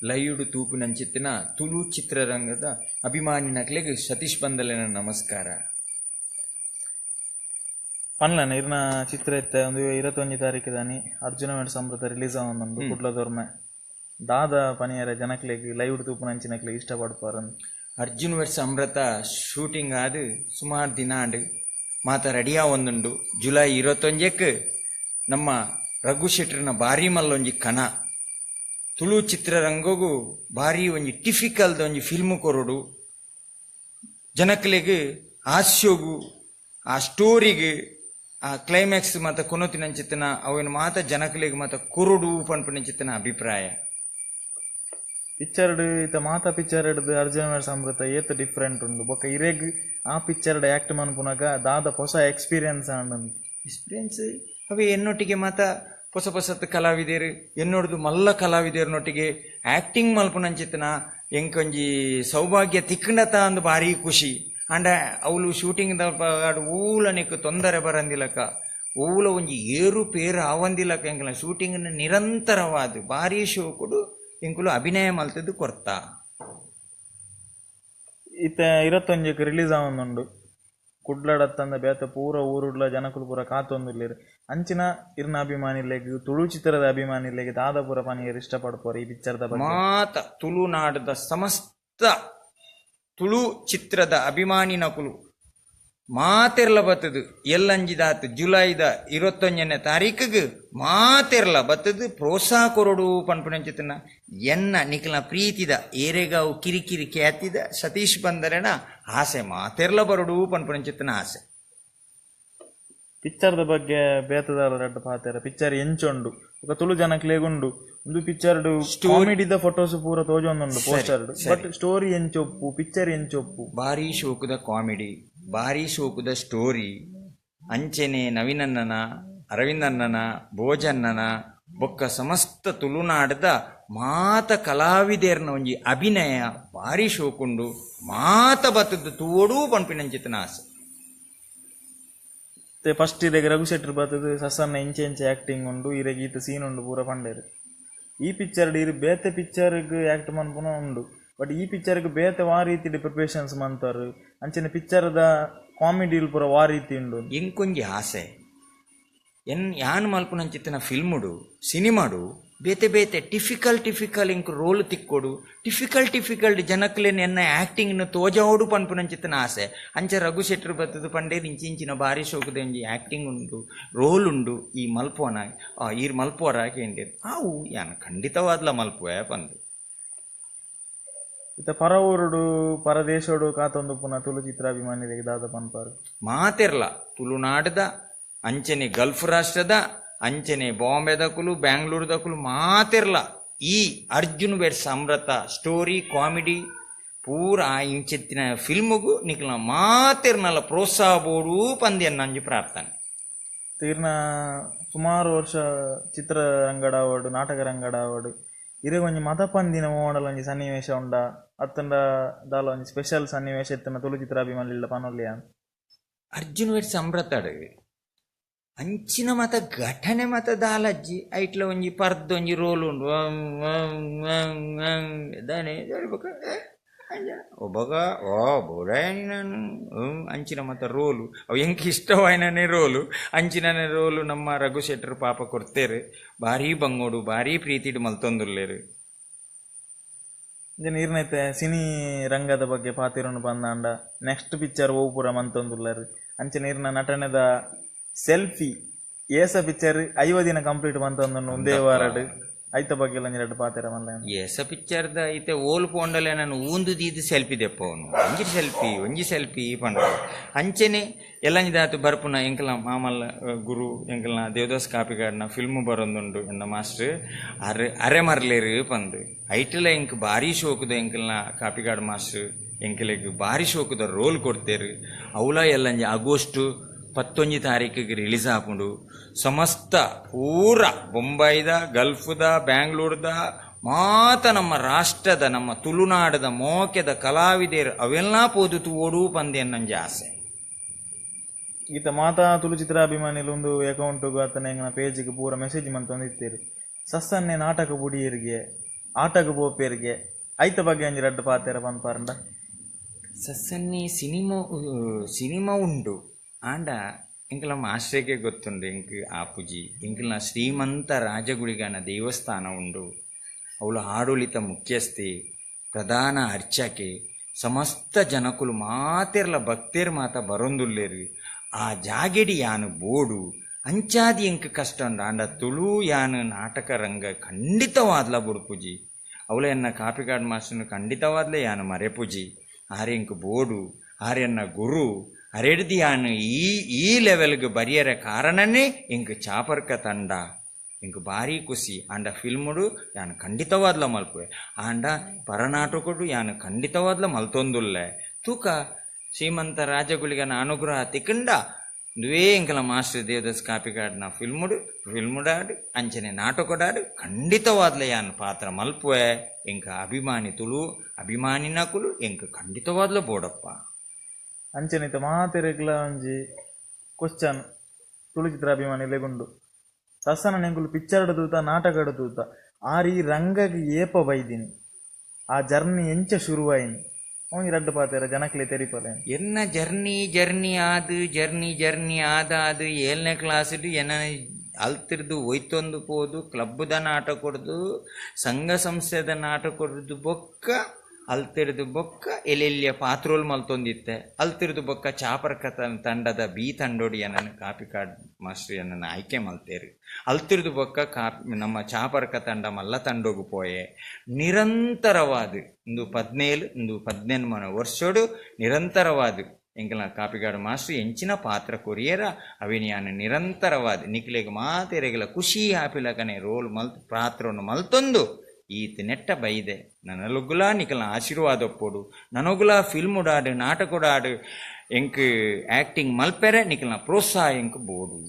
Lived ತೂಪಿನಂಚಿತ್ತಿನ Tulu ಚಿತ್ರರಂಗದ ಅಭಿಮಾನಿನಕ್ಲೆಗ್ ಸತೀಶ್ ಬಂದಲೆನ ನಮಸ್ಕಾರ. ಪನ್ಲನ ಇರ್ನ ಚಿತ್ರ ಇತ್ತೆ ಒಂದು 21 ತಾರೀಕು ದಾನಿ ಅರ್ಜುನ ವೆಡ್ಸ್ ಅಮೃತ ರಿಲೀಸ್ ಆವೊಂದುಂಡು ಕುಡ್ಲದೊರ್ಮೆ. ದಾದ ಪನಿಯರ ಜನಕ್ಲೆಗ್ ಲೈವ್ ತೂಪುನಂಚಿನಕ್ಲೆಗ್ ಇಷ್ಟ ಪಡ್ಪಾರ? ಅರ್ಜುನ್ ವೆಡ್ಸ್ ಅಮೃತ ಶೂಟಿಂಗ್ ಆದ್ ಸುಮಾರು ದಿನ ಆಂಡ್, ಮಾತ ರೆಡಿ ಆವೊಂದುಂಡು. ಜುಲೈ 21ಕ್ ನಮ್ಮ ರಘು ಶೆಟ್ರನ ಭಾರಿ ಮಲ್ಲೊಂಜಿ ಕನ, ತುಳು ಚಿತ್ರರಂಗಗೂ ಭಾರಿ ಒಂಜಿ ಟಿಫಿಕಲ್ದ ಒಂಜಿ ಫಿಲ್ಮ್ ಕೊರೊಡು, ಜನಕ್ಲೆಗ್ ಹಾಸ್ಯೋಗು ಆ ಸ್ಟೋರಿಗ್ ಆ ಕ್ಲೈಮ್ಯಾಕ್ಸ್ ಮಾತ ಕೊನೊತಿನಂಚಿತ್ತಿನ ಅವೆನ್ ಮಾತ ಜನಕ್ಲೆಗ್ ಮಾತ ಕೊರೊಡು ಪನ್ಪಿನಂಚಿತ್ತಿನ ಅಭಿಪ್ರಾಯ. ಪಿಕ್ಚರ್ಡ್ ಇತ್ತ ಮಾತ ಪಿಕ್ಚರ್ ಡ್ದ್ ಅರ್ಜುನ ವೆಡ್ಸ್ ಅಮೃತ ಏತ್ ಡಿಫ್ರೆಂಟ್ ಉಂಡು, ಬೊಕ್ಕ ಇರೆಗ್ ಆ ಪಿಕ್ಚರ್ಡ್ ಆಕ್ಟ್ ಮನ್ಪುನಗ ದಾದ ಹೊಸ ಎಕ್ಸ್ಪೀರಿಯನ್ಸ್ ಆಂಡ್? ಎಕ್ಸ್ಪೀರಿಯನ್ಸ್ ಅವೇ ಎನ್ನೊಟ್ಟಿಗೆ ಮಾತ ಪೊಸ ಪೊಸತ್ ಕಲಾವಿದೆರ್, ಎನ್ನೊಡ್ದು ಮಲ್ಲ ಕಲಾವಿದೆರ್ನೊಟ್ಟಿಗೆ ಆಕ್ಟಿಂಗ್ ಮಲ್ಪುನಂಚಿತ್ತಿನ ಎಂಕೊಂಜಿ ಸೌಭಾಗ್ಯ ತಿಕ್ಕಂಡತ ಅಂದ್ ಭಾರಿ ಖುಷಿ. ಆಂಡ ಅವ್ಲು ಶೂಟಿಂಗ್ ದ ಓಲನೆಕ್ ತೊಂದರೆ ಬರಂದಿಲಕ, ಓಲ ಒಂಜಿ ಏರು ಪೇರು ಆವಂದಿಲಕ ಎಂಕಲ್ನ ಶೂಟಿಂಗ್ ನಿರಂತರವಾದ್ ಭಾರಿ ಶೋಕುಡು ಎಂಕುಲು ಅಭಿನಯ ಮಲ್ತದ್ದು ಕೊರ್ತಾ. ಇತ್ತೆ 21ಕ್ ರಿಲೀಸ್ ಆವೊಂದುಂಡು. ಕುಡ್ಲಡತ್ತಂದ ಬೇತೆ ಪೂರ ಊರುಡ್ಲ ಜನಕುಲು ಪೂರ ಕಾತೊಂದುಲ್ಲೆರ್. ಅಂಚಿನ ಇರ್ನ ಅಭಿಮಾನಿಲೆಗ್, ತುಳು ಚಿತ್ರದ ಅಭಿಮಾನಿಲೆಗ್ ದಾದ ಪೂರ ಪನಿಯೆರೆ ಇಷ್ಟ ಪಡ್ಪುವರ್ ಈ ಪಿಕ್ಚರ್ದ ಬಗ್ಗೆ? ಮಾತ ತುಳುನಾಡದ ಸಮಸ್ತ ತುಳು ಚಿತ್ರದ ಅಭಿಮಾನಿನಕುಲು ಮಾತೆರ್ಲ ಬತ್ತದು ಎಲ್ಲಂಜಿದಾತ್ ಜುಲೈದ 21ನೇ ತಾರೀಕಿಗೆ ಮಾತೆರ್ಲ ಬತ್ತದು ಪ್ರೋತ್ಸಾಹ ಕೊರೊಡು ಪನ್ಪಿನಂಚಿತ್ತಿನ ಎನ್ನ ನಿಕಲ್ನ ಪ್ರೀತಿದ ಏರೆಗಾವು ಕಿರಿಕಿರಿ ಖ್ಯಾತಿದ ಸತೀಶ್ ಬಂದರೆನ ಆಸೆ, ಮಾತೆರ್ಲ ಬರೊಡು ಪನ್ಪಿನಂಚಿತ್ತಿನ ಆಸೆ. ಪಿಕ್ಚರ್ದ ಬಗ್ಗೆ ಬೇತದಾಲ ರಡ್ಡ್ ಪಾತೆರ, ಪಿಕ್ಚರ್ ಎಂಚುಂಡು ಬೊಕ ತುಳು ಜನಕ್ಲೆಗುಂಡು ಉಂದು ಪಿಕ್ಚರ್ ಕಾಮಿಡಿದ ಫೋಟೋಸ್ ಪೂರ ತೋಜೊಂದುಂಡು ಪೋಸ್ಟರ್, ಬಟ್ ಸ್ಟೋರಿ ಎಂಚೊಪ್ಪು, ಪಿಕ್ಚರ್ ಎಂಚೊಪ್ಪು? ಭಾರಿ ಶೋಕುದ ಕಾಮಿಡಿ, ಭಾರಿ ಶೋಕುದ ಸ್ಟೋರಿ. ಅಂಚೆನೆ ನವೀನಣ್ಣನ, ಅರವಿಂದಣ್ಣನ, ಭೋಜಣ್ಣನ ಬೊಕ್ಕ ಸಮಸ್ತ ತುಳುನಾಡದ ಮಾತ ಕಲಾವಿದೆರ್ನ ಒಂಜಿ ಅಭಿನಯ ಭಾರಿ ಶೋಕುಂಡು. ಮಾತ ಬತ್ತದ ತೂವೊಡು ಪನ್ಪಿನಂಚಿತ್ತಿನ ಆಸೆ. ಫಸ್ಟ್ ಇರೆಗ್ ರಘು ಶೆಟ್ರ್ ಬತ್ತದು ಸಸನ್ನ ಇಂಚೆ ಇಂಚೆ ಆಕ್ಟಿಂಗ್ ಉಂಡು, ಇರೆಗ್ ಈತ ಸೀನ್ ಉಂಡು ಪೂರ ಪಂಡೆರ್. ಈ ಪಿಕ್ಚರ್ ಇರ್ ಬೇತೆ ಪಿಕ್ಚರ್ಗ್ ಆಕ್ಟ್ ಮನ್ಪುನ ಉಂಡು, ಬಟ್ ಈ ಪಿಕ್ಚರ್ಗ್ ಬೇತೆ ವಾ ರೀತಿಡ್ ಪ್ರಿಪರೇಷನ್ಸ್ ಮಂತರ್, ಅಂಚನೆ ಪಿಕ್ಚರ್ದ ಕಾಮಿಡಿ ಪೂರ ವಾ ರೀತಿ ಉಂಡು? ಎಂಕೊಂಜಿ ಆಸೆ, ಎನ್ ಯಾನ್ ಮಲ್ಪುನಂಚಿತ್ತಿನ ಫಿಲ್ಮುಡು ಸಿನಿಮಾಡು ಬೇತೆ ಬೇತೆ ಟಿಫಿಕಲ್ ಟಿಫಿಕಲ್ ಇಂಕ್ ರೋಲ್ ತಿಕ್ಕೊಡು, ಟಿಫಿಕಲ್ ಟಿಫಿಕಲ್ಟ್ ಜನಕ್ಲೆನ್ ಎನ್ನ ಆಕ್ಟಿಂಗ್ ತೋಜಾವೊಡು ಪನ್ಪುನಂಚಿತ್ತಿನ ಆಸೆ. ಅಂಚೆ ರಘು ಶೆಟ್ರ್ ಬತ್ತದು ಪಂಡೇರ್ ಇಂಚಿಂಚಿನ ಭಾರಿ ಶೋಕುದ ಒಂಜಿ ಆಕ್ಟಿಂಗ್ ಉಂಡು, ರೋಲ್ ಉಂಡು, ಈ ಮಲ್ಪುವನ ಈರ್ ಮಲ್ಪುವರ ಕೇಂಡೇರ್. ಆವು ಯಾನ್ ಖಂಡಿತವಾದ್ಲ ಮಲ್ಪುವೆ ಪಂದು. ಇತ್ತ ಪರ ಊರುಡು ಪರದೇಶೋಡು ಕಾತೊಂದು ಪುನ ತುಳು ಚಿತ್ರಾಭಿಮಾನಿಗಳಿಗೆ ದಾದ ಪನ್ಪಾರು? ಮಾತೆರ್ಲ ತುಳುನಾಡದ ಅಂಚನೆ ಗಲ್ಫ್ ರಾಷ್ಟ್ರದ ಅಂಚನೆ ಬಾಂಬೆದಕುಲು ಬ್ಯಾಂಗ್ಳೂರ್ದಕುಲು ಮಾತೆರ್ಲ ಈ ಅರ್ಜುನ್ ವೆಡ್ಸ್ ಅಮೃತ ಸ್ಟೋರಿ ಕಾಮಿಡಿ ಪೂರ ಆ ಇಂಚಿತ್ತಿನ ಫಿಲ್ಮುಗು ನಿಕ್ಲ ಮಾತೆರ್ನಲ ಪ್ರೋತ್ಸಾಹ ಬೋಡು ಪಂದ್ ಎನ್ನಂಜಿ ಪ್ರಾರ್ಥನೆ. ತೀರ್ನ ಸುಮಾರು ವರ್ಷ ಚಿತ್ರರಂಗಡ ಆವಡ್ ನಾಟಕ ರಂಗಡ ಆವಡ್ ಇರೆಗ್ ಒಂಜಿ ಮದಪಂದಿನ ಓಡಲ ಒಂಜಿ ಸನ್ನಿವೇಶ ಉಂಡ ಅತ್ತಂಡ ದಾಲ ಒಂಜಿ ಸ್ಪೆಷಲ್ ಸನ್ನಿವೇಶ ಇತ್ತನ ತುಳು ಚಿತ್ರಾಭಿಮಾನಿಲ ಪನೊಲಿಯ? ಅರ್ಜುನ್ ವೆಡ್ಸ್ ಅಮೃತಡ್ ಅಂಚಿನ ಮತ ಘಟನೆ ಮತ ದಾಲಜ್ಜಿ, ಐಟ್ಲ ಒಂಜಿ ಪರ್ದ್ ಒಂಜಿ ರೋಲ್ ಉಂಡು ದಾನೆ ಒಬ್ಬಗ ಓ ಬೋಡಾಯನಿ ಅಂಚಿನ ಮತ ರೋಲು ಅವು ಎಂಕ್ ಇಷ್ಟವಾಯಿನನೇ ರೋಲು. ಅಂಚಿನನೇ ರೋಲು ನಮ್ಮ ರಘು ಶೆಟ್ರು ಪಾಪ ಕೊರ್ತೇರು, ಭಾರಿ ಬಂಗೋಡು ಭಾರಿ ಪ್ರೀತಿಡ್ ಮಲ್ತೊಂದುಲ್ಲೆರ್. ನೀರ್ನೈತೆ ಸಿನಿ ರಂಗದ ಬಗ್ಗೆ ಪಾತಿರುಂಡು ಬಂದಾಂಡ ನೆಕ್ಸ್ಟ್ ಪಿಕ್ಚರ್ ಓ ಪೂರ ಮಂತೊಂದುಲ್ಲೆರ್, ಅಂಚೆ ನೀರ್ನ ನಟನೆದ ಸೆಲ್ಫಿ ಏಸ ಪಿಕ್ಚರ್ 50 ದಿನ ಕಂಪ್ಲೀಟ್ ಮಂತೊಂದುಂಡು ಒಂದೇ ವಾರಡ್, ಐತ ಬಗ್ಗೆ ಒಂಜಿ ಪಾತೆರ ಮಲ್ಲ? ಏಸ ಪಿಕ್ಚರ್ದ ಐತೆ ಓಲ್ ಪೋಂಡಲೆ ನಾನು ಊಂದು ದೀದ್ ಸೆಲ್ಫಿ ದೆಪ್ಪವನು, ಒಂಜಿ ಸೆಲ್ಫಿ ಒಂಜಿ ಸೆಲ್ಫಿ ಪಂಡ. ಅಂಚೆನೆ ಎಲ್ಲಂಜಿದಾತು ಬರ್ಪುನ ಎಂಕಲ್ನ ಮಾಮಲ್ಲ ಗುರು ಎಂಕಲ್ನ ದೇವದಾಸ್ ಕಾಪಿಗಾಡ್ನ ಫಿಲ್ಮ್ ಬರೊಂದುಂಡು ಎನ್ನ ಮಾಸ್ಟರ್ ಅರೆ ಅರೆ ಮರ್ಲೇರು ಪಂದು. ಐಟಲ ಎಂಕ್ ಭಾರಿ ಶೋಕುದ ಎಂಕಲ್ನ ಕಾಪಿಗಾಡ್ ಮಾಸ್ಟರ್ ಎಂಕಲೆಗ್ ಭಾರಿ ಶೋಕುದ ರೋಲ್ ಕೊಡ್ತೇರು. ಅವಲ ಎಲ್ಲಂಜಿ ಆಗಸ್ಟ್ 19 ತಾರೀಕಿಗೆ ರಿಲೀಸ್ ಆಪುಂಡು. ಸಮಸ್ತ ಪೂರ ಬೊಂಬಾಯಿದ ಗಲ್ಫ್ದ ಬ್ಯಾಂಗ್ಳೂರ್ದ ಮಾತ ನಮ್ಮ ರಾಷ್ಟ್ರದ ನಮ್ಮ ತುಳುನಾಡದ ಮೋಕೆದ ಕಲಾವಿದೆರ್ ಅವೆಲ್ಲ ಪೋದು ತೂವೊಡು ಪಂದ್ ಎನ್ನಂಜಿ ಆಸೆ. ಈತ ಮಾತಾ ತುಳು ಚಿತ್ರಾಭಿಮಾನಿಲು ಒಂದು ಅಕೌಂಟ್ಗು ಅತ್ತನ ಎಂಕನ ಪೇಜ್ಗ್ ಪೂರ ಮೆಸೇಜ್ ಮಂತೊಂದು ಇತ್ತೆರ್, ಸಸ್ಸನ್ನೆ ನಾಟಕ ಬುಡಿಯೆರ್ಗೆ ಆಟಗ್ ಪೋಪೇರಿಗೆ ಐತ ಬಗ್ಗೆ ಒಂಜಿ ರಡ್ಡ್ ಪಾತೆರ ಪನ್ಪಾರಂಡ. ಸಸ್ಸನ್ನಿ ಸಿನಿಮಾ ಸಿನಿಮಾ ಉಂಡು ಆಂಡ ಎಂಕಲ ಮಾಸ್ಟ್ರಿಗೆ ಗೊತ್ತುಂಡು ಎಂಕ್ ಆಪುಜಿ. ಎಂಕಲ್ನ ಶ್ರೀಮಂತ ರಾಜಗುಳಿಗನ ದೇವಸ್ಥಾನ ಉಂಡು, ಅವಳು ಆಡಳಿತ ಮುಖ್ಯಸ್ಥೆ, ಪ್ರಧಾನ ಅರ್ಚಕೆ, ಸಮಸ್ತ ಜನಕುಲು ಮಾತೆರ್ಲ ಭಕ್ತೇರ್ ಮಾತ ಬರೊಂದುಲ್ಲೇರು. ಆ ಜಾಗೆಡಿ ಯಾನು ಬೋಡು ಅಂಚಾದಿ ಎಂಕ್ ಕಷ್ಟ ಉಂಡು. ಆಂಡ ತುಳು ಯಾನು ನಾಟಕ ರಂಗ ಖಂಡಿತವಾದ್ಲ ಬುಡ್ಪುಜಿ. ಅವಳ ಎನ್ನ ಕಾಪಿಕಾಡ್ ಮಾಸ್ಟರ್ನು ಖಂಡಿತವಾದ್ಲೇ ಯಾನು ಮರೆಪುಜಿ. ಆರೆಂಕ್ ಬೋಡು, ಆರೆನ್ನ ಗುರು, ಅರೆಡ್ದಿ ಯಾನು ಈ ಈ ಲೆವೆಲ್ಗ್ ಬರಿಯರ ಕಾರಣನೇ ಎಂಕ್ ಚಾಪರ್ಕ ತಂಡ. ಎಂಕ್ ಭಾರಿ ಖುಷಿ. ಆಂಡ ಫಿಲ್ಮುಡು ಯಾನು ಖಂಡಿತವಾದ್ಲ ಮಲ್ಪುವೆ, ಆಂಡ ಪರನಾಟಕಡು ಯಾನು ಖಂಡಿತವಾದ್ಲ ಮಲ್ತೊಂದುಲ್ಲೆ. ತೂಕ ಶ್ರೀಮಂತ ರಾಜಗುಳಿಗನ ಅನುಗ್ರಹ ತಿಕ್ಕಂಡ ದುವೇ ಎಂಕಲ ಮಾಸ್ಟರ್ ದೇವದಾಸ್ ಕಾಪಿಕಾಡ್ನ ಫಿಲ್ಮುಡು ಫಿಲ್ಮುಡಾಡು ಅಂಚನೆ ನಾಟಕಡಾಡು ಖಂಡಿತವಾದ್ಲ ಯಾನು ಪಾತ್ರ ಮಲ್ಪುವೆ. ಎಂಕ ಅಭಿಮಾನಿ ತುಳು ಅಭಿಮಾನಿನಕುಲು ಎಂಕ್ ಖಂಡಿತವಾದ್ಲ ಬೋಡಪ್ಪ. ಅಂಚನಿತ ಮಾತೆರೆಗ್ಲ ಒಂಜಿ ಕ್ವಶನ್ ತುಳು ಚಿತ್ರಾಭಿಮಾನಿಲೆಗುಂಡು. ಸಸ್ಸನ ಎಂಕುಲು ಪಿಕ್ಚರ್ಡ್ ತೂತ ನಾಟಕಡ್ ತೂತ ಆರ್ ಈ ರಂಗಗ್ ಏಪ ಬೈದಿನಿ, ಆ ಜರ್ನಿ ಎಂಚ ಶುರುವಾಯಿನಿ ಒಂಜಿ ರಡ್ಡ್ ಪಾತೆರ ಜನಕ್ಲೆ ತೆರಿಪಲೆ. ಎನ್ನ ಜರ್ನಿ ಜರ್ನಿ ಆದ್ ಜರ್ನಿ ಜರ್ನಿ ಆದಾದ್ 7ನೇ ಕ್ಲಾಸ್ಡ್ ಎನ್ನ ಅಲ್ತಿರ್ದು ಒಯ್ತೊಂದು ಪೋದು ಕ್ಲಬ್ದ ನಾಟಕ ಕೊಡ್ದು ಸಂಘ ಸಂಸ್ಥೆದ ನಾಟಕ ಕೊಡ್ದು ಬೊಕ್ಕ ಅಲ್ತಿರ್ದು ಬೊಕ್ಕ ಎಲ್ಲೆಲ್ಲಿಯ ಪಾತ್ರೋಲ್ ಮಲ್ತೊಂದಿತ್ತೆ. ಅಲ್ತಿರ್ದು ಬೊಕ್ಕ ಚಾಪರ್ಕ ತಂಡದ ಬಿ ತಂಡೋಡಿ ಎನ್ನನ್ನು ಕಾಪಿಕಾಡ್ ಮಾಸ್ಟರ್ ಎನ್ನನ್ನು ಆಯ್ಕೆ ಮಲ್ತೇರು. ಅಲ್ತಿರ್ದು ಬೊಕ್ಕ ನಮ್ಮ ಚಾಪರ್ಕ ತಂಡ ಮಲ್ಲ ತಂಡೋಗು ಪೋಯೆ. ನಿರಂತರವಾದ ಇಂದು 17 ಇಂದು 18 ವರ್ಷೋಡು ನಿರಂತರವಾದ ಎಂಕಲ್ನ ಕಾಪಿಕಾಡು ಮಾಸ್ಟರ್ ಎಂಚಿನ ಪಾತ್ರ ಕೊರಿಯರ ಅವಿನಿಯಾನ ನಿರಂತರವಾದ ನಿಕ್ಲೆಗ್ ಮಾತೆರೆಗಲ ಖುಷಿ ಆಪಿಲಕನೆ ರೋಲ್ ಮಲ್ತ್ ಪಾತ್ರವನ್ನು ಮಲ್ತೊಂದು ಈತ ನೆಟ್ಟ ಬೈದೆ. ನನಲುಗುಲಾ ನಿಕಲ್ನ ಆಶೀರ್ವಾದ ಒಪ್ಪೋಡು, ನನಗುಲಾ ಫಿಲ್ಮ್ ಉಡಾಡು ನಾಟಕ ಉಡಾಡು ಎಂಕ್ ಆಕ್ಟಿಂಗ್ ಮಲ್ಪೆರೆ ನಿಕಲ್ನ ಪ್ರೋತ್ಸಾಹ ಎಂಕ್ ಬೋಡು.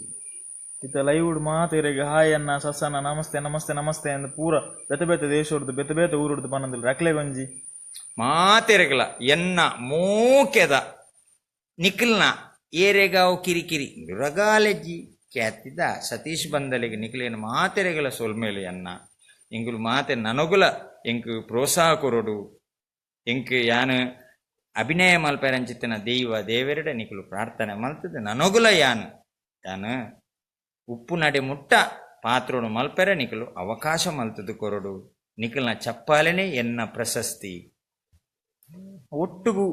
ಇತ್ತ ಲೈವುಡ್ ಮಾತೆರೆಗ್ ಹಾಯ್ ಅನ್ನ ಸಸನ ನಮಸ್ತೆ ನಮಸ್ತೆ ನಮಸ್ತೆ ಅಂದ್ ಪೂರ ಬೇತೆ ಬೇತೆ ದೇಶೊಡ್ದು ಬೇತೆ ಬೇತೆ ಊರುಡ್ದು ಪನೊಂದುಲ್ಲೆರ್ ಅಕ್ಲೆಗೊಂಜಿ ಮಾತೆರೆಗ್ಲ ಎನ್ನ ಮೋಕೆದ ನಿಖಲ್ನ ಏರೆಗಾವ್ ಕಿರಿಕಿರಿ ರಗಾಲೆಜ್ಜಿ ಖ್ಯಾತಿದ ಸತೀಶ್ ಬಂದಲಿಗೆ ನಿಖಲೇನ ಮಾತೆರೆಗಳ ಸೊಲ್ಮೇಲೆ ಎನ್ನ ಎಂಗುಲು ಮಾತೆ ನನಗುಲ ಎಂಕ್ ಪ್ರೋತ್ಸಾಹ ಕೊರೊಡು. ಎಂಕ್ ಯಾನ್ ಅಭಿನಯ ಮಲ್ಪೆರಂಚಿತ್ತಿನ ದೈವ ದೇವೆರಡ ನಿಕುಲು ಪ್ರಾರ್ಥನೆ ಮಲ್ತದೆ ನನಗುಲ ಯಾನ್ ಯಾನ್ ಉಪ್ಪು ನಡೆ ಮುಟ್ಟ ಪಾತ್ರನು ಮಲ್ಪೆರೆ ನಿಕುಲು ಅವಕಾಶ ಮಲ್ತದು ಕೊರೊಡು. ನಿಕಲ್ನ ಚಪ್ಪಾಲನೆ ಎನ್ನ ಪ್ರಶಸ್ತಿ. ಒಟ್ಟುಗು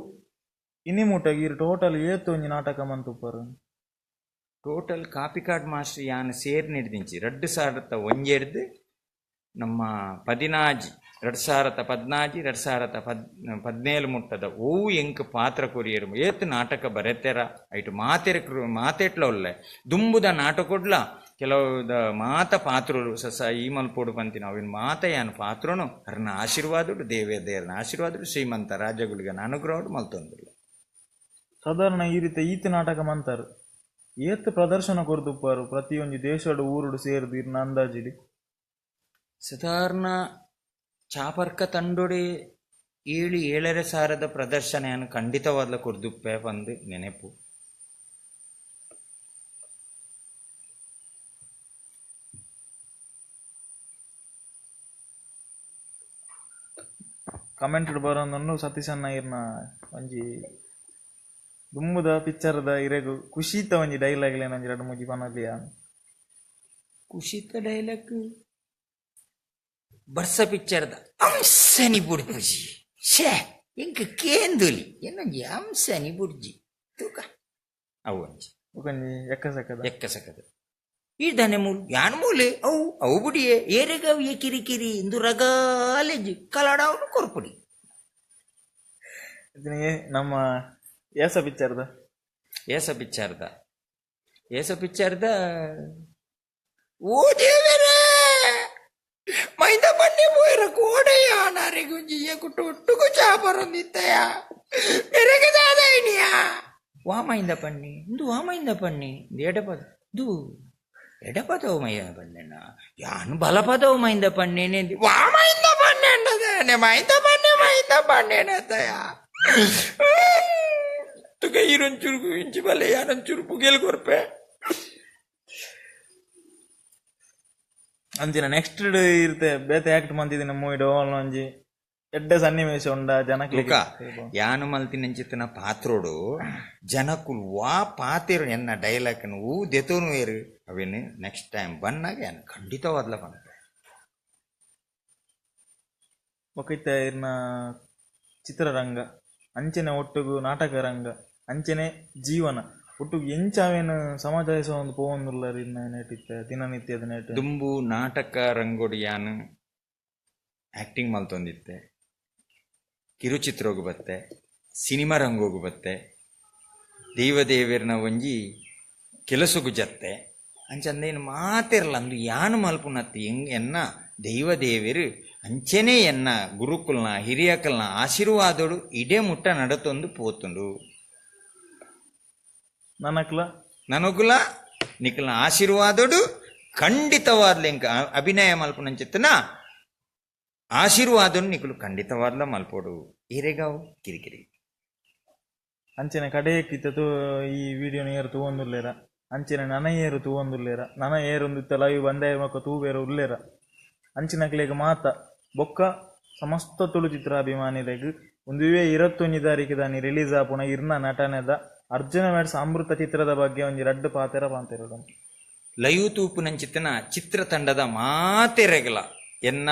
ಇನಿ ಮುಟ್ಟ ಈರ್ ಟೋಟಲ್ ಏತ್ ಒಂಜಿ ನಾಟಕ ಮಂತುಪ್ಪರು? ಟೋಟಲ್ ಕಾಪಿಕಾಡ್ ಮಾಸ್ಟರ್ ಯಾನ್ ಸೇರ್ ನಿಡ್ದಿಂಚಿ 2001 ನಮ್ಮ 14 2014 2017 ಮುಟ್ಟದ ಓವು ಎಂಕ್ ಪಾತ್ರ ಕೊರಿಯರು ಏತ್ ನಾಟಕ ಬರೆತೆರ ಐಟು ಮಾತೆರ್ ಮಾತೆಟ್ಲ ಉಲ್ಲೆ ದುಂಬುದ ನಾಟಕೊಡ್ಲ ಕೆಲವುದ ಮಾತ ಪಾತ್ರರು ಸಸ ಈ ಮಲ್ಪೋಡು ಪಂತಿನ ಅವಿನ ಮಾತ ಯಾನ್ ಪಾತ್ರನು ಅರ್ನ ಆಶೀರ್ವಾದಡು ದೇವೇ ದೇವರನ ಆಶೀರ್ವಾದಡು ಶ್ರೀಮಂತ ರಾಜಗುಳಿಗನ ಅನುಗ್ರಹಡು ಮಲ್ತೊಂದುಲ್ಲ. ಸಾಧಾರಣ ಈ ರೀತಿ ಈತ ನಾಟಕ ಮಂತಾರು ಏತ್ ಪ್ರದರ್ಶನ ಕೊರ್ದುಪ್ಪಾರು ಪ್ರತಿಯೊಂಜಿ ದೇಶಡು ಊರುಡು ಸೇರ್ದು ಇರ್ನ ಅಂದಾಜಿಡಿ? ಸಾಧಾರಣ ಚಾಪರ್ಕ ತಂಡೋಡಿ 7-7.5 ಸಾವಿರದ ಪ್ರದರ್ಶನೆಯನ್ನು ಖಂಡಿತವಾದ್ಲ ಕೊರ್ದುಪ್ಪೆ ಪಂದು ನೆನೆಪು. ಕಮೆಂಟ್ ಬರೋದನ್ನು ಸತೀಶಣ್ಣ ಇರ್ನ ಒಂಜಿ ದುಂಬುದ ಪಿಕ್ಚರ್ದ ಇರೆಗು ಖುಷಿತ ಒಂಜಿ ಡೈಲಾಗ್ ಒಂಜಿ ರಡ್ಡ್ ಮೂಜಿ ಪನೊಲಿಯ? ಖುಷಿತ ಡೈಲಾಗ್ ಬರ್ಸ ಪಿಕ್ಚರ್ದ ಅಂಸನಿ ಬುಡ್ಪುಜಿ ಶೇ ಎಂಕ್ ಕೇಂದುಲಿ ಏನೊಂಜಿ ಅಂಸನಿ ಬುಡ್ಜಿ ತೂಕ ಅವು ಒಂಜಿ ಒಂಜಿ ಎಕ್ಕಸಕದ ಎಕ್ಕಸಕದ ಈ ದಾನೆ ಮೂಲು ಯಾನ್ ಮೂಲೆ ಅವು ಅವು ಬುಡಿಯೇ ಏರೆಗವು ಏ ಕಿರಿ ಕಿರಿ ಇಂದು ರಗಾಲೆಜ್ ಕಲಡಾವನು ಕೊರ್ಪುಡಿ. ನಮ್ಮ ಏಸ ಪಿಕ್ಚರ್ದ ಏಸ ಪಿಕ್ಚರ್ದ ಏಸ ಪಿಕ್ಚರ್ದ ಓ ದೇವರೇ ಮೈದ ಬನ್ನಿ ಪೋಯಿರ ಕೋಡೆಯ ನಾರೆಗುಂಜಿ ಕುಟ್ಟು ಒಟ್ಟುಗು ಚಾಪರೊಂದಿತ್ತಯ ಬೆರಗೆ ದಾದಾಯಿನಿಯ ವಾಮೈಂದ ಪನ್ನಿ ಇಂದು ವಾಮೈಂದ ಪನ್ನಿ ಇಂದು ಎಡಪದ ದು ಎಡಪದವು ಮೈಯ ಪನ್ನೆನ ಯಾನು ಬಲಪದವು ಮೈಂದ ಪನ್ನೇನೆ ವಾಮೈಂದ ಪನ್ನೆ ಮೈಂದ ಪನ್ನೆ ಮೈಂದ ಪನ್ನೇನತ್ತಯ ತುಕ ಈರೊಂಚೂರು ಇಂಚಿ ಬಲೆ ಯಾನೊಂಚೂರು ಪುಗೆಲ್ ಕೊರ್ಪೆ. ಅಂಚಿನ ನೆಕ್ಸ್ಟ್ ಇರ್ತೆ ಬೇತೆ ಆಕ್ಟ್ ಮಂತಿದಿನ ಮೂವಿಡ್ ಒಂಜಿ ಎಡ್ಡೆ ಸನ್ನಿವೇಶ ಉಂಡ ಜನಕ್ಲೆಗ್. ಯಾನು ಮಲ್ತಿನಂಚಿತ್ತಿನ ಪಾತ್ರೋಡು ಜನಕುಲು ವಾ ಪಾತೆರು ಎನ್ನ ಡೈಲಾಗ್ ಊ ದೆತೋನು ಏರು ಅವೇನು ನೆಕ್ಸ್ಟ್ ಟೈಮ್ ಬನ್ನಾಗ ಯಾನು ಖಂಡಿತವಾದ್ಲ ಪನ್ಪೆ. ಬೊಕ ಇತ್ತೆ ಇರ್ನ ಚಿತ್ರರಂಗ ಅಂಚನೆ ಒಟ್ಟುಗು ನಾಟಕ ರಂಗ ಅಂಚನೆ ಜೀವನ ಒಟ್ಟುಗು ಎಂಚ ಅವೇನು ಸಮಾಜ ಒಂದು ಪೋವೊಂದುಲ್ಲರ್ ಇರ್ನ ನೆಟ್ ಇತ್ತೆ ದಿನನಿತ್ಯದ ನೆಟ್. ದುಂಬು ನಾಟಕ ರಂಗೋಡು ಯಾನು ಆಕ್ಟಿಂಗ್ ಮಲ್ತೊಂದಿತ್ತೆ, ಕಿರುಚಿತ್ರೋಗು ಬತ್ತೆ, ಸಿನಿಮಾ ರಂಗೋಗು ಬತ್ತೆ, ದೈವದೇವೆರ್ನ ಒಂಜಿ ಕೆಲಸಗು ಜತ್ತೆ ಅಂಚಂದೇನು ಮಾತೆರ್ಲ ಅಂದು ಯಾನು ಮಲ್ಪುನತ್ತಿ ಎನ್ನ ದೈವದೇವೆರು ಅಂಚೆನೇ ಎನ್ನ ಗುರುಕುಲ್ನ ಹಿರಿಯಕಲ್ನ ಆಶೀರ್ವಾದೋಡು ಇಡೇ ಮುಟ್ಟ ನಡತೊಂದು ಪೋತುಂಡು. ನನಕ್ಲ ನನಗುಲ ನಿಕಲ್ನ ಆಶೀರ್ವಾದೋಡು ಖಂಡಿತವಾದ್ಲ ಎಂಕ ಅಭಿನಯ ಮಲ್ಪುನಂಚಿತ್ತನ ಆಶೀರ್ವಾದನು ನಿಕುಲು ಖಂಡಿತವಾದ್ಲ ಮಲ್ಪೋಡು. ಏರೆಗಾವು ಕಿರಿಕಿರಿ ಅಂಚನೆ ಕಡೆಯಕ್ಕಿತ್ತ ಈ ವಿಡಿಯೋನ ಏರು ತೂವೊಂದುಲ್ಲೇರ ಅಂಚನೆ ನನ ಏರು ತೂವೊಂದುಲ್ಲೇರ ನನ ಏರೊಂದಿತ್ತ ಲೈವ್ ಬಂದಾಯ ಮಕ್ಕ ತೂವೇರ ಉಲ್ಲೇರ ಅಂಚಿನಕ್ಲೆಗ್ ಮಾತ ಬೊಕ್ಕ ಸಮಸ್ತ ತುಳು ಚಿತ್ರಾಭಿಮಾನಿಲೆಗ್ ಒಂದುವೇ 21 ತಾರೀಕು ದಾನಿ ರಿಲೀಸ್ ಆಪುನ ಇರ್ನ ನಟನೆದ ಅರ್ಜುನ ಮೆಡ್ಸ್ ಅಮೃತ ಚಿತ್ರದ ಬಗ್ಗೆ ಒಂಜಿ ರಡ್ಡು ಪಾತೆರ ಪಾತೆರಡು. ಲೈವ್ ತೂಪುನಂಚಿತ್ತನ ಚಿತ್ರತಂಡದ ಮಾತೆರೆಗಲ ಎನ್ನ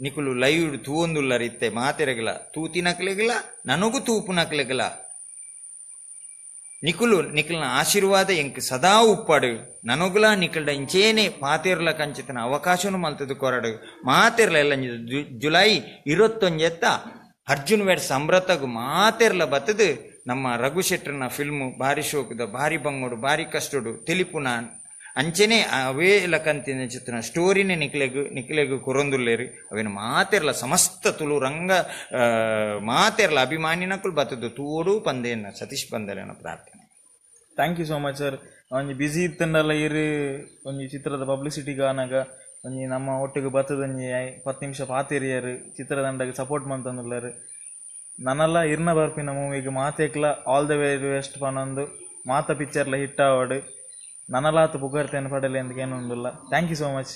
ನಿಕುಲು ಲೈವ್ ತೂವೊಂದುಲ್ಲರಿತ್ತೆ ಮಾತೆರೆಗಲ ತೂತಿನಕ್ಲೆಗಲ ನನಗೂ ತೂಪುನಕ್ಲೆಗಲ ನಿಕುಲು ನಿಕಲ್ನ ಆಶೀರ್ವಾದ ಎಂಕ್ ಸದಾ ಉಪ್ಪಾಡು. ನನಗುಲ ನಿಕಲ್ಡ ಇಂಚೇನೆ ಪಾತೆರ್ಲ ಕಂಚಿತನ ಅವಕಾಶನು ಮಲ್ತದು ಕೊರಡು. ಮಾತೆರ್ಲ ಎಲ್ಲ ಜುಲೈ 21 ಅರ್ಜುನ್ ವೆಡ್ಸ್ ಅಮೃತಗು ಮಾತೆರ್ಲ ಬತ್ತದು ನಮ್ಮ ರಘು ಶೆಟ್ಟರ್ನ ಫಿಲ್ಮು ಭಾರಿ ಶೋಕದ ಭಾರಿ ಬಂಗೋಡು ಭಾರಿ ಕಷ್ಟೋಡು ತೆಲಿಪುನ ಅಂಚೆನೆ ಅವೇ ಲಕಂತಿನ ಚಿತ್ರನ ಸ್ಟೋರಿನೇ ನಿಕ್ಲೆಗು ನಿಕ್ಲೆಗು ಕೊರೊಂದುಲ್ಲೇರು ಅವೇನು ಮಾತೆರ್ಲ ಸಮಸ್ತ ತುಳು ರಂಗ ಮಾತೆರ್ಲ ಅಭಿಮಾನಿನಕುಲು ಬತ್ತದು ತೂಡು ಪಂದೇನ ಸತೀಶ್ ಬಂದಲೇನ ಪ್ರಾರ್ಥನೆ. Thank you so much sir. ಒಂಜಿ ಬಿಸಿ ಇತ್ತಂಡಲ್ಲ ಇರು ಒಂಜಿ ಚಿತ್ರದ ಪಬ್ಲಿಸಿಟಿಗೆ ಆನಾಗ ಒಂಜಿ ನಮ್ಮ ಒಟ್ಟಿಗೆ ಬತ್ತದ ಒಂಜಿ 10 ನಿಮಿಷ ಪಾತೆರಿಯರು ಚಿತ್ರದಂಡಗೆ ಸಪೋರ್ಟ್ ಮಂತಂದುಲ್ಲಾರು. ನನ್ನಲ್ಲ ಇರ್ನ ಬರ್ಪಿನ ಮೂವಿಗೆ ಮಾತೆಕ್ಲ ಆಲ್ the very best ಪನೊಂದು ಮಾತ ಪಿಕ್ಚರ್ಲ ಹಿಟ್ ಆವಡು ನನಲಾತು ಪುಗರ್ತೇನೆ ಪಡಲೆ ಅಂತ ಏನೊಂದುಲ್ಲ. Thank you so much.